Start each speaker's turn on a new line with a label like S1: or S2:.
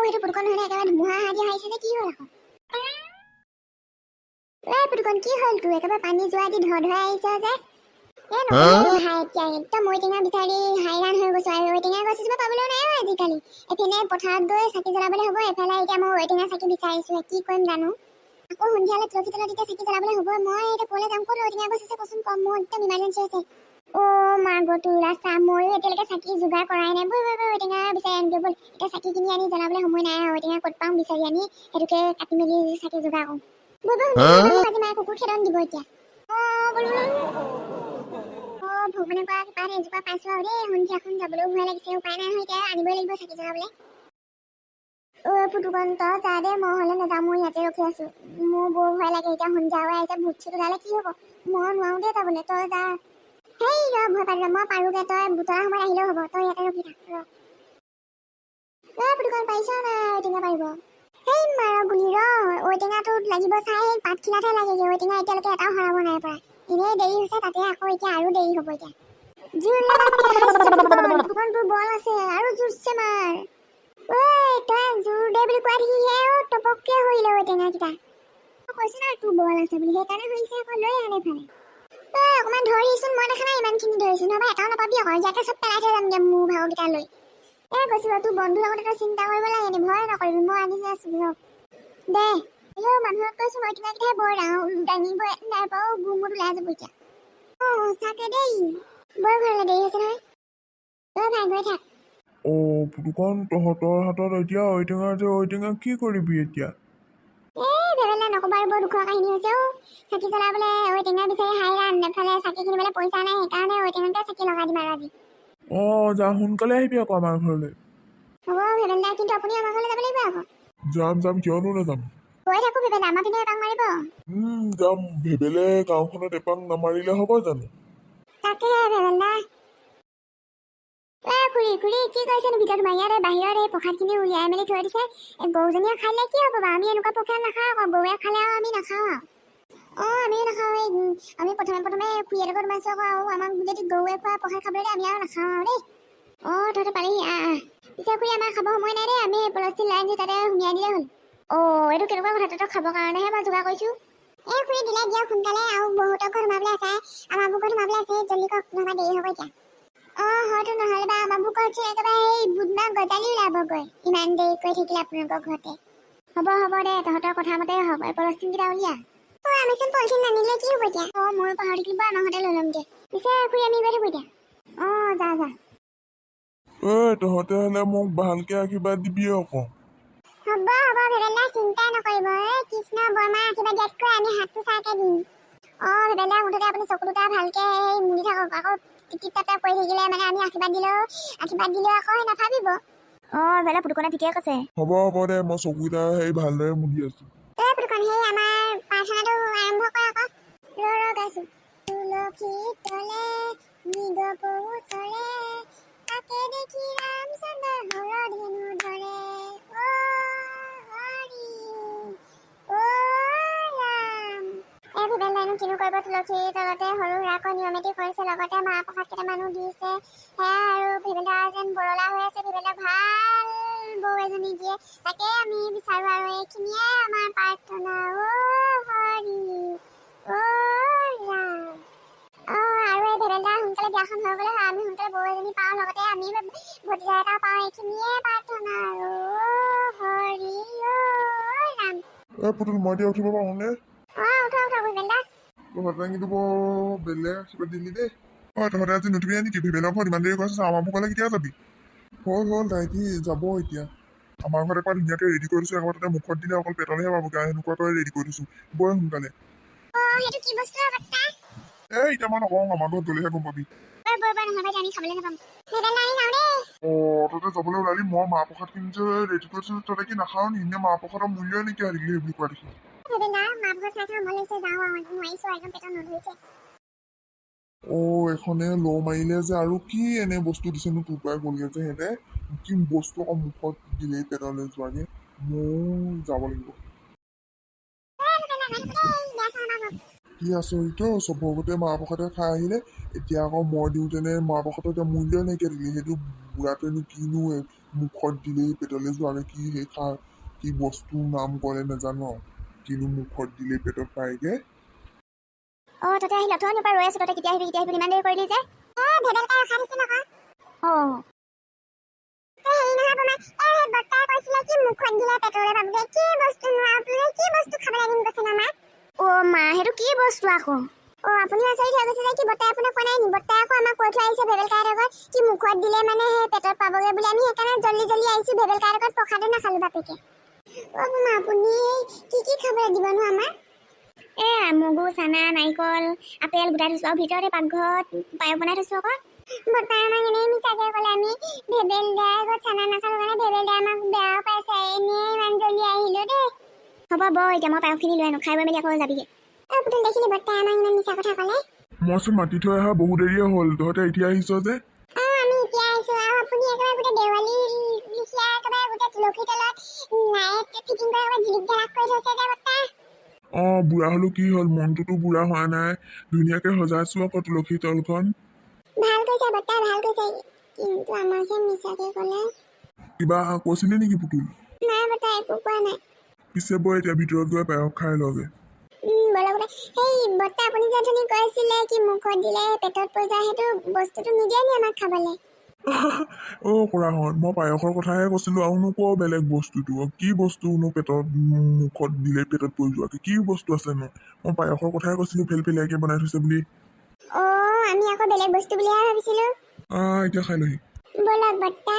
S1: সেইটো পুতুকণ নহয়, একেবাৰে ধুমুহা অহা দি আহিছে যে। কি হ'ল আকৌ? ঐ পুতুকণ, কি হ'ল তোৰ? একেবাৰে পানী যোৱা দি ধ ধৰাই আহিছ যে? এ নকবি ভাই, এতিয়া একদম ঔটেঙা বিচাৰি হাইৰাণ হৈ গৈছো আৰু ঔটেঙা গছ এজোপা পাবলৈও নাই অ আজিকালি। এপিনে পথাৰত গৈ চাকি জ্বলাবলৈ হ'ব, এফালে এতিয়া মই ঔটেঙা চাকি বিচাৰিছো। কি কৰিম জানো? আকৌ সন্ধিয়ালৈ তুলসী তলত এতিয়া চাকি জ্বলাবলৈ হ'ব। মই এতিয়া ক'লৈ যাম? ক'ত ঔটেঙা গছ আছে কচোন ক? মোৰ একদম ইমাৰ্জেঞ্চি হৈছে। অ' মা গো, তোৰ ৰাস্তা। ময়ো এতিয়ালৈকে চাকি যোগাৰ কৰাই নাই। ব'ল ব'ল ব'ল, ঔটেঙা বিচাৰি আনিবি ব'ল। এতিয়া চাকি কিনি আনি জ্বলাবলৈ সময় নাই আৰু। ঔটেঙা ক'ত পাওঁ বিচাৰি আনি সেইটোকে কাটি মেলি চাকি যোগাৰ কৰোঁ। ব'ল ব'ল, সোনকালে। মোক আজি মায়ে কুকুৰ খেদন দিব এতিয়া। অ ব'ল ব'ল। অ ভগৱানে কৰা কৃপাত এজোপা পাইছো আৰু দেই। সন্ধিয়াখন যাবলৈও ভয় লাগিছে। উপায় নাই নহয়, এতিয়া আনিবই লাগিব চাকি জ্বলাবলৈ। অ পুতুকণ, তই যা দে, মই হ'লে নাযাওঁ। মই ইয়াতে ৰখি আছো। মোৰ বৰ ভয় লাগে। এতিয়া সন্ধিয়া হৈ আহিছে, ভূত চুত ওলালে কি হ'ব? মই নোৱাৰো দেই যাবলৈ, তই যা। হেই ৰ, ভয় পালো। মই পাৰোগে। তই বুটলা সময়ত আহিলেও হ'ব, তই ইয়াতে ৰখি থাক ৰ। ঐ পুতুকণ, পাৰিছ নাই ঔটেঙা পাৰিব? হেই মাৰ গুলি ৰ, ঔটেঙাটোত লাগিব চাই, পাতখিলাতহে লাগেগে। ঔটেঙা এতিয়ালৈকে এটাও সৰাব নাই পৰা। এনেই দেৰি হৈছে, তাতে আকৌ এতিয়া আৰু দেৰি হ'ব। এতিয়া জোৰ লগাকে হাঁহিছে পুতুকণ। পুতুকণ, তোৰ বল আছে, আৰু জোৰছে মাৰ। ঐ তই জোৰ দে বুলি কোৱা দেখিহে অ টপককে সৰিলে ঔটেঙাকেইটা। মই কৈছো নহয় তোৰ বল আছে বুলি, সেইকাৰণে সৰিছে আকৌ। লৈ আন এইফালে। ঐ অকণমান ধৰিচোন, মই দেখা নাই ইমানখিনি ধৰিছো, নহ'বা এটাও নাপাবি আকৌ। ইয়াতে চব পেলাই থৈ যামগে মোৰ ভাগৰকেইটা লৈ। এ কৈছো ৰ, তোৰ বন্ধুৰ লগত এটা চিন্তা কৰিব লাগে নি? ভয় নকৰিবি, মই আনি আছো ৰ। দে অ মানুহক কৈছো, ঔটেঙাকেইটাহে বৰ ডাঙৰ, দাঙিব নাই পাও, গুমুত ওলাই যাব এতিয়া। অ সঁচাকে দেই। বৰ ঘৰলৈ দেৰি হৈছে নহয়। অ ভাই, গৈ থাক।
S2: অ পুতুকণ, তহঁতৰ হাতত এতিয়া ঔটেঙা যে, ঔটেঙা কি কৰিবি এতিয়া?
S1: এই ভেবেলা, নক'বা আৰু, বৰ দুখৰ কাহিনী হৈছে অ। চাকি জ্বলাবলৈ ঔটেঙা বিচাৰি হাইৰাণ, এফালে চাকি কিনিবলৈ পইচা নাই। সেইকাৰণে ঔটেঙাকে চাকি লগাই দিম আৰু আজি।
S2: অ যা, সোনকালে আহিবি আকৌ আমাৰ ঘৰলৈ।
S1: হ'ব ভেবেলদা, কিন্তু আপুনি আমাৰ ঘৰলৈ যাব লাগিব আকৌ।
S2: যাম যাম, কিয়নো নাযাম?
S1: গৈ থাকো ভেবেলদা, আমাৰ পিনে এপাক মাৰিব।
S2: যাম। ভেবেলে গাঁওখনত এপাক নামাৰিলে হ'ব জানো?
S1: তাকেহে ভেবেলদা। এ খুৰী খুৰী, কি কৰিছেনো ভিতৰত সোমাই? ইয়াত এই বাহিৰত এই প্ৰসাদখিনি উলিয়াই মেলি থৈ দিছে। এই গৰুজনীয়ে খালে কি হ'ব বাৰু? আমি এনেকুৱা প্ৰসাদ নাখাওঁ আকৌ। গৰুৱে খালে আৰু আমি নাখাওঁ আৰু। অ আমিও নাখাওঁ। এই আমি প্ৰথমে প্ৰথমে খুৰীহঁতৰ ঘৰত সোমাইছোঁ আকৌ, আৰু আমাক যদি গৰুৱে খোৱা প্ৰসাদ খাবলৈ দিয়ে, আমি আৰু নাখাওঁ আৰু দেই। অ তহঁতে পালিহি, আহ আহ। পিছে খুৰী, আমাৰ খাব সময় নাই দেই। আমি পলস্থিন লৈ আনিছোঁ, তাতে সুমিয়াই দিলে হ'ল। অ এইটো কেনেকুৱা কথা? তহঁতক খাবৰ কাৰণেহে মই যোগাৰ কৰিছোঁ। এই খুৰী, দিলে দিয়ক সোনকালে, আৰু বহুতৰ ঘৰত সোমাবলৈ আছে, আমাৰ ঘৰত সোমাবলৈ আছে। জলদি কৰক, নহ'বা দেৰি হ'ব এতিয়া। অ হয়তো, নহ'লে বা আমাৰ ঘৰত একেবাৰে সেই বুটমাহ গজালি ওলাবগৈ ইমান দেৰি কৰি থাকিলে আপোনালোকৰ ঘৰতে। হ'ব হ'ব দে, তহঁতৰ কথা মতে হ'ব। এই পলস্থিনকেইটা উলিয়া। অ আমিচোন পলিথিন নানিলে, কি হ'ব এতিয়া? অ ময়ো পাহৰি থাকিব, আমাৰ ঘৰতে লৈ ল'মগৈ। পিছে খুৰী, আমি গৈ থাকোঁ এতিয়া। অ যা যা।
S2: ঐ তহঁতে হ'লে মোক ভালকে আশীৰ্বাদ দিবি আকৌ।
S1: হ'ব হ'ব ভেবেলদা, চিন্তাই নকৰিব। এই কৃষ্ণ, বৰমা আশীৰ্বাদ দিয়াতকৈ আমি হাতটো চাহকে দিম। অ ভেবেলদা, মুঠতে আপুনি চকু দুটা ভালকে সেই মুদি থাকক আকৌ। টিপ টাপ টাপ কৰি থাকিলে মানে আমি আশীৰ্বাদ দিলেও আকৌ সেই নাভাবিব।
S3: অ এইফালে পুতুকণে ঠিকে কৈছে।
S2: হ'ব হ'ব দে, মই চকুকেইটা সেই ভালদৰে মুদি আছো।
S1: এই পুতুকণ, সেই আমাৰ প্ৰাৰ্থনাটো আৰম্ভ কৰ আকৌ। ৰ ৰ, গাইছো। তুলসী তলে মৃগ পহু চৰে, তাকে দেখি ৰামচন্দ্ৰ হৰধেনু ধৰে। অ হৰি অ ৰাম। এই ভেবেলদাইনো কিনো কৰিব? তুলসীৰ তলতে সৰু সুৰাকৈ নিয়ম এটি কৰিছে, লগতে মাহ প্ৰসাদ কেইটামানো দিছে, সেয়া আৰু। ভেবেলদা যেন বৰলা হৈ আছে। ভেবেলদাক ভাল বৌ এজনী দিয়ে, তাকে আমি বিচাৰো আৰু এইখিনিয়ে আমাৰ প্ৰাৰ্থনা। অ হৰি অ ৰাম। অ আৰু এই ভেবেলদা সোনকালে বিয়াখন হৈ গ'লে হয়, আমি সোনকালে বৌ এজনী পাওঁ, লগতে আমি ভতিজা এটা পাওঁ, এইখিনিয়ে প্ৰাৰ্থনা আৰু। অ হৰি অ ৰাম।
S2: এ পুতুল, মই এতিয়া উঠিব পাৰোঁনে?
S1: অ উঠা উঠা ভেবেলদা।
S2: তহঁতে কিন্তু বৰ বেলেগ আশীৰ্বাদ দিলি দেই। অ তহঁতে আজি নুঠিবি নেকি? ভেবেলৰ ঘৰত ইমান দেৰি কৰিছ, আমাৰ ঘৰলৈ কেতিয়া যাবি? হ'ল হ'ল, তাইটি যাব এতিয়া। আমাৰ ঘৰত এবাৰ ধুনীয়াকৈ ৰেডি কৰি থৈছোঁ, এবাৰ তাতে মুখত দিলে অকল পেটলেহে পাবগৈ, সেনেকুৱাকৈ ৰেডি কৰি থৈছোঁ। বৈ সোনকালে।
S1: অ সেইটো কি বস্তু বৰ্তা?
S2: এ এতিয়া মই নকওঁ, আমাৰ ঘৰত গ'লেহে গম পাবি।
S1: ঐ বৈ বৈ, নহ'লে আমি খাবলৈ নাপাম। ভেবেলদা, আমি যাওঁ দেই।
S2: অ তহঁতে যাবলৈ ওলালি, মই মাহ প্ৰসাদখিনি যে ৰেডি কৰি থৈছোঁ, তহঁতে কি নাখাৱ নি? নে মাহ প্ৰসাদৰ মূল্যই নাইকিয়া হৈ থাকিলে সেইবুলি কোৱা দেখি?
S1: ভেবেলদা, মাহ প্ৰসাদ খাই খাই মন লাগিছে, যাওঁ আৰু, নোৱাৰিছোঁ, একদম পেটত নধৰিছে।
S2: অ এইখনে ল মাৰিলে যে, আৰু কি এনে বস্তু দিছেনো তোৰ পৰাই গ'লগে যে সিহঁতে? কি বস্তু আকৌ মুখত দিলেই পেটলৈ যোৱাগে? ময়ো যাব লাগিব। কি আচৰিত অ', চবৰ আগতে মাহ প্ৰসাদে খাই আহিলে, এতিয়া আকৌ মই দিওঁতেনে মাহ প্ৰসাদৰ এতিয়া মূল্যই নাইকিয়া থাকিলে। সেইটো বুঢ়াটোৱেনো কিনো মুখত দিলেই পেটলৈ যোৱাগে কি সেই খা কি বস্তুৰ নাম ক'লে নাজানো আৰু, কিনো মুখত দিলেই পেটত পায়গে।
S3: অঁ, তহঁতে আহিলি? অথনিৰ পৰা ৰৈ আছোঁ, তহঁতে কেতিয়া আহিবি কেতিয়া আহিবি, ইমান দেৰি কৰিলি যে।
S1: এ ভেবেলকাই ৰখাই দিছিল আকৌ।
S3: অঁ।
S1: এই হেৰি নহয় বমা, এই সেই বৰ্তাই কৈছিলে কি মুখত দিলে পেটলৈ পাবগে, কি বস্তু নো আৰু বোলে কি বস্তু খাবলৈ আনিম কৈছে ন আমাক?
S3: অ' মা, সেইটো কি বস্তু আকৌ?
S1: অ, আপুনি আচৰিত হৈ গৈছে যে কি বৰ্তাই আপোনাক কোৱা নাই নি? বৰ্তাই আকৌ আমাক কৈ থৈ আহিছে ভেবেল কাইৰ আগত কি মুখত দিলে মানে সেই পেটত পাবগে বুলি। আমি সেইকাৰণে জল্দি জল্দি আহিছো, ভেবেল কাইৰ আগত প্ৰসাদো নাখালো বাপেকে। অ বমা, আপুনি কি কি খাবলৈ দিবনো আমাক?
S3: এ মগু, চানা, নাৰিকল, আপেল গোটাই থৈছোঁ আৰু ভিতৰতে পাকঘৰত পায়স বনাই থৈছোঁ আকৌ।
S1: বৰ্তাই আমাক এনেই মিছাকে ক'লে। আমি ভেবেল দাৰ আগত চানা নাখালো কাৰণে ভেবেল দাই আমাক বেয়াও পাইছে। এনেই ইমান জল্দি আহিলো দেই।
S3: হ'ব বহ এতিয়া, মই পায়সখিনি লৈ আনো, খাই বৈ মেলি আকৌ যাবিগৈ।
S1: অ পুতুল, দেখিলি বৰ্তাই আমাক ইমান মিছা কথা ক'লে?
S2: মইচোন মাতি থৈ অহা বহু দেৰিয়ে হ'ল, তহঁতে এতিয়া আহিছ যে?
S1: অ, আমি এতিয়া আহিছো আৰু আপুনি একেবাৰে গোটেই দেৱালী লিখিয়া একেবাৰে গোটেই তুলসী তলত লাইট ফিটিং কৰি একেবাৰে জিলিক জালাক কৰি থৈছে যে বৰ্তা।
S2: অঁ, বুঢ়া হ'লো কি হ'ল, মনটোতো বুঢ়া হোৱা নাই। ধুনীয়াকে সজাইছো আকৌ তুলসী তলখন।
S1: ভাল কৈছে বৰ্তা, ভাল কৈছে, কিন্তু আমাকহে মিছাকে ক'লে।
S2: কিবা কৈছিলি নেকি পুতুল?
S1: নাই বৰ্তা, একো কোৱা নাই।
S2: পিছে বৈ, এতিয়া ভিতৰত গৈ পায়স খাই লগে।
S1: ব'লক ব'লক। সেই বৰ্তা, আপুনি যে অথনি কৈছিলে কি মুখত দিলে পেটত পৰি যায়, সেইটো বস্তুটো নিদিয়ে নি আমাক খাবলৈ?
S2: অ' খুৰাহঁত, মই পায়সৰ কথাহে কৈছিলোঁ, আৰুনো ক বেলেগ বস্তুটো কি বস্তুনো পেটত মুখত দিলে পেটত পৰি যোৱাকে কি বস্তু আছেনো? মই পায়সৰ কথাহে কৈছিলোঁ, ফেলফেলীয়াকে বনাই থৈছে বুলি।
S1: অ, আমি আকৌ বেলেগ বস্তু বুলিহে ভাবিছিলোঁ।
S2: আহ, এতিয়া খাই লহি।
S1: ব'লক বৰ্তা।